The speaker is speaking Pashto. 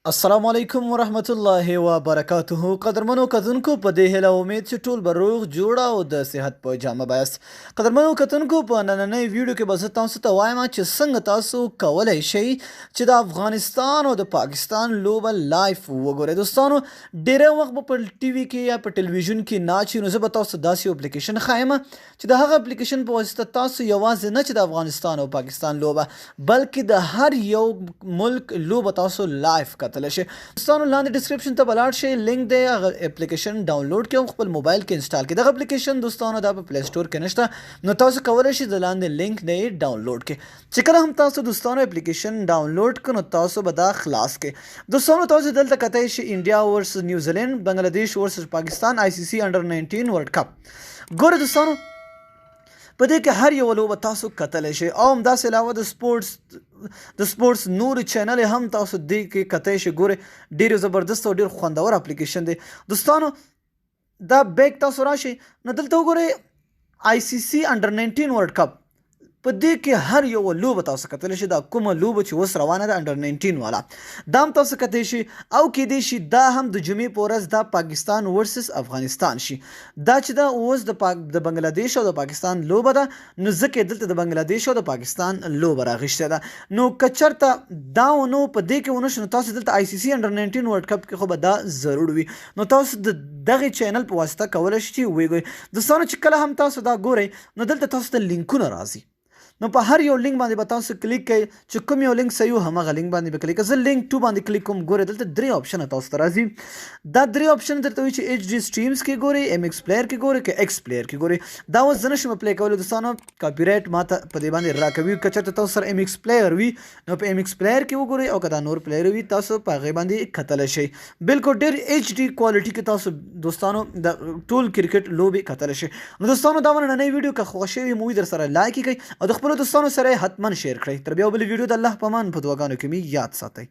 السلام علیکم ورحمت الله وبرکاته. قدرمنو کتونکو، په دې هیله امید چې ټول به روغ جوړ او د صحت په جامه به یاست. قدرمنو کتونکو، په نننۍ ویډیو کې به زه تاسو ته وایم چې څنګه تاسو کولی شئ چې د افغانستان او د پاکستان لوبه live وګورئ. دوستانو، ډیری وخت به په ټي وي کې یا په ټلویزیون کې نه اچي، نو زه به تاسو ته داسې یو اپلیکیشن ښایم چې د هغه اپلیکیشن په واسطه تاسو یوازې نه چې د افغانستان او پاکستان لوبه، بلکې د هر یو ملک لوبه تاسو live کتلی شئ. دوستانو، لاندې description ته به لاړ شئ، لینک دی، هغه اپلیکیشن ډاونلوډ کړئ او خپل موبایل کې install کړئ. دغه اپلیکیشن دوستانو دا په Play Store کې نشته، نو تاسو کولی شئ د لاندې لینک نه یې ډاونلوډ کړئ. چې کله هم تاسو دوستانو اپلیکیشن ډاونلوډ کړئ، نو تاسو به دا خلاص کړئ. دوستانو، تاسو دلته کتلی شئ انډیا ورسز نیوزیلند، بنگلادیش ورسز پاکستان، آی سی سی انډر 19 ورلډ کپ. ګوره دوستانو، په دې کې هر یو لوبه تاسو کتلی شئ او همداسې علاوه د سپورټس نور چینل هم تاسو دې کې کتلی شئ. ګوره، ډیر زبردست او ډیر خوندور اپلیکیشن دی. دوستانو، دا back تاسو راشئ، نو دلته وګورئ آی سی سی انډر 19 ورلډ کپ. په دې کې هر یو لوبه تاسو کتلی شئ. دا کومه لوبه چې اوس روانه ده، انډر 19 والا، دا هم تاسو کتلی شئ او کېدای شي دا هم د جمعې په ورځ دا پاکستان ورسز افغانستان شي. دا چې دا اوس د بنگلادیش او د پاکستان لوبه ده، نو ځکه دلته د بنگلادیش او د پاکستان لوبه راغیسته ده. نو که چېرته دا ونو په دې کې ونه شو، نو تاسو دلته آی سی سی انډر 19 ورلډ کپ کې خو به دا ضرور وي. نو تاسو د دغه چینل په واسطه کولی شئ چې وګورئ. دوستانو، چې کله هم تاسو دا ګورئ، نو دلته تاسو ته لینکونه راځي، نو په هر یو لینک باندې به تاسو کلیک کړئ. چې کوم یو لینک صحیح و، همغه لینک باندې به کلیک. زه لینک 2 باندې کلیک کوم. ګوره، دلته درې آپشن تاسو ته راځي. دا درې آپشن درته وایي چې ایچ ډي سټریمز کې ګوري، ایم ایکس پلیر کې ګوري که ایکس پلیر کې ګوري. دا اوس زه نشم پلی کولی دوستانو، کاپی رایټ ماته په دې باندې راکوي. که چېرته تاسو سره ایم ایکس پلیر وي، نو په ایم ایکس پلیر کې وګورئ او که دا نور پلیر وي، تاسو په هغې باندې کتلی شئ. بالکل ډېر ایچ ډي کوالټي کې تاسو دوستانو د ټول کرکټ لوبې کتلی شئ. نو دوستانو، دا نننۍ ویډیو که خوښ شوي مو وي، در سره لایک یې کړئ او د خپلو دوستانو سره یې حتما share کړئ. تر بیا بلې ویډیو، د الله په امان، په دعاګانو کې مې یاد ساتئ.